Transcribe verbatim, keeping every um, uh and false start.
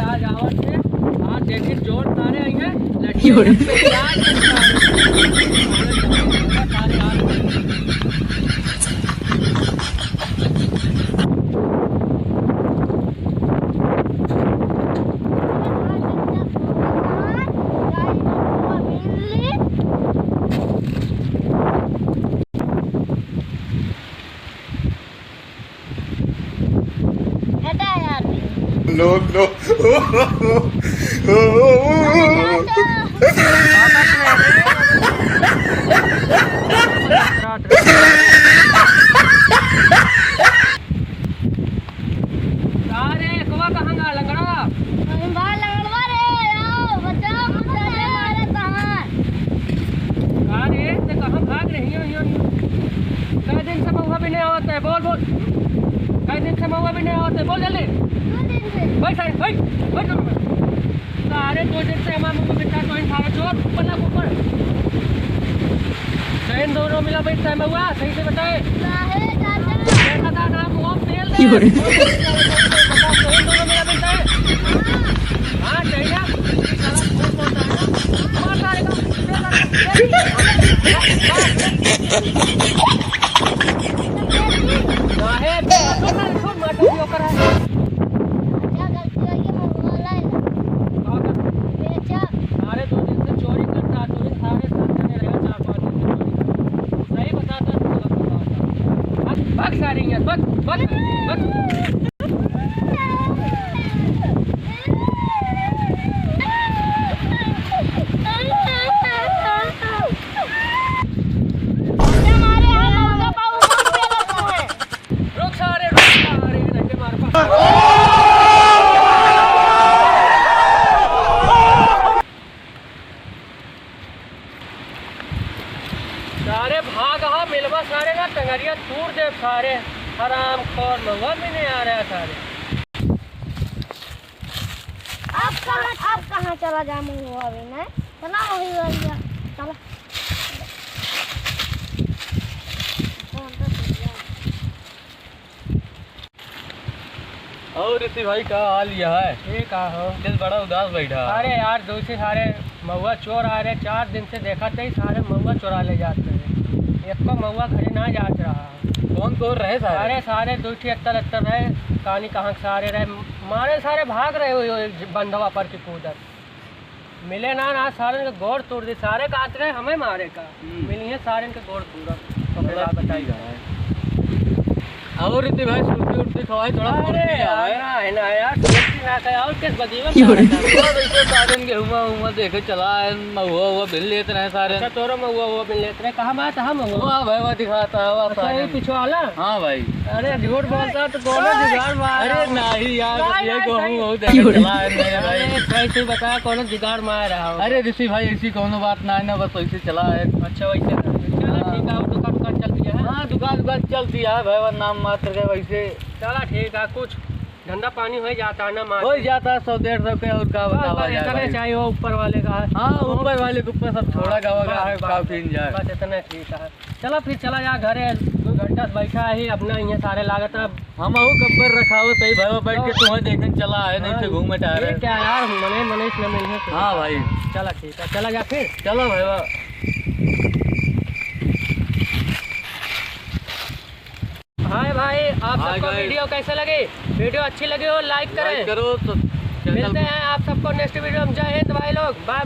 आज आवत है, आज देखी जोर सारे आई हैं, लड़की क्यों रे? पे प्यार करता है। सारे आ रहे हैं। हटा यार। No, no। का रे, एकवा कहाँ गा लंगड़ा? अरे बा लंगड़वा रे, आओ, बचाओ, बचाओ, मारे तहां। का रे, ते कहाँ भाग रही हो, यो, यो? कै दिन से महुआ भी नहीं आवत है, बोल, बोल। कै दिन से महुआ भी नहीं आवत है, बोल जल्दी। दो दिन से। बैठ, बैठ, बैठ, बैठ, बैठ। सारे दो दिन से हमारे मुंह में बिठा तो इन सारे चोर, ऊपर ना ऊपर। जय हिंद दोनों मिला बैठता है महुआ, सही से बताए। काहे चाचा? देखा था ना, मुंह में तेल दे। क्यों रे? जय हिंद दोनों मिला बैठता है। हाँ, चाहिए। साला झूठ बोलता है ना। मार डालेगा। काहे? छोड़, मार डालेगा, ओकर है। क्या गलती हो गई, महुआ वाला है? का कर? बेचा। सारे दो दिन से चोरी करता, चोरी सारे साथ में रहे, चार पाँच दिन से चोरी करता। सही बताता, तू गलत बताता। भाग, भाग सारे यहाँ, भाग, भाग, भाग। हमारे यहाँ मौका पाऊ, मौका पाऊ है। रुक सारे, रुक सारे, इधर के मार पा। सारे भाग हा, मिलवा सारे ना टंगरिया तूर दे सारे, हराम खोर महुआ भी नहीं आ रहा सारे। अब कहाँ, अब कहाँ चला जा महुआ भी नहीं? चला वही वाली जा, चला। और ऋषि भाई, का हाल यह है? ये का हो? दिल बड़ा उदास बैठा है। अरे यार, दूसरे सारे महुआ चोर आ रहे, चार दिन से देखा थे, सारे महुआ चुरा ले जाते हैं, एक को महुआ घरे ना जात रहा। कौन कौन रहे सारे? अरे सारे दो ठे अत्तर अत्तर रहे, कानी कहाँ के सारे रहे, मारे सारे भाग रहे हो, हो बंधवा पर के कूदत। मिले ना, ना, सारन के गोड़ तोड़ दे, सारे का आत रहे हमें मारे का। हम्म। मिली है सारन के गोड़ तोड़। तो फिर चलो, आप बताइए। ठीक है। और इतने भाई सुर्ती उर्ती खवाई, थोड़ा अरे फुर्ती यार, आवे। ना है ना यार, सुर्ती ना खाए, और किस बदीवा में क्यों रे? खाए जाते हैं? और वैसे सारन के हुआ, हुआ देखे चला है, महुआ, हुआ बिन लेत रहे सारन। अच्छा, तोरो महुआ, हुआ बिन लेत रहे, कहाँ बात है महुआ? हुआ भाई, हुआ दिखाता है, हुआ अच्छा, ये सारन। पीछे वाला? हाँ भाई। अरे झूठ बोलता तो कौनो जुगाड़ मार अरे रहा हूँ। नहीं यार, भाई, ये भाई, कहूँ सही। बहुत देखे चला है मेरे भाई। अरे कैसे बता, कौनो जुगाड़ मार रहा हूँ। अरे ऋषि भाई, ऐसी कौनो बात ना है ना, बस वैसे चला है। अच्छा, वैसे कर दे। चला हाँ। ठीक है, और दुकान, दुकान चल दिया है? हाँ, दुकान, दुकान चल दिया है भाई, और नाम मात्र के वैसे। चला ठीक है, कुछ धंधा पानी हो जाता है ना, मार हो के। जाता है सौ डेढ़ सौ के, और का बस, बतावा बस, जाए इतने भाई। चाहिए हो ऊपर वाले का। हाँ, ऊपर वाले के ऊपर सब छोड़ा हाँ, गवा बस, का है, बस, का बस, पीन जाए। बस इतने ठीक है। चला फिर चला जा घरे, दो घंटा से बैठा है, अपना यहाँ सारे लागत है। हम अहू गब्बर रखावत है भाई, बैठ के हाँ। तुम्हें देखन चला है, नहीं हाँ, से घूमे टहरे। ये क्या यार, मने, मने इसमें मिल है। हाँ भाई। चला ठीक है, चला जा फिर। चलो भाई। हाय भाई, आप हाय सबको भाई। वीडियो कैसे लगे? वीडियो अच्छी लगी हो, लाइक करें। लाइक करो तो चैनल मिलते हैं आप सबको नेक्स्ट वीडियो में। जय हिंद भाई लोग, बाय बाय।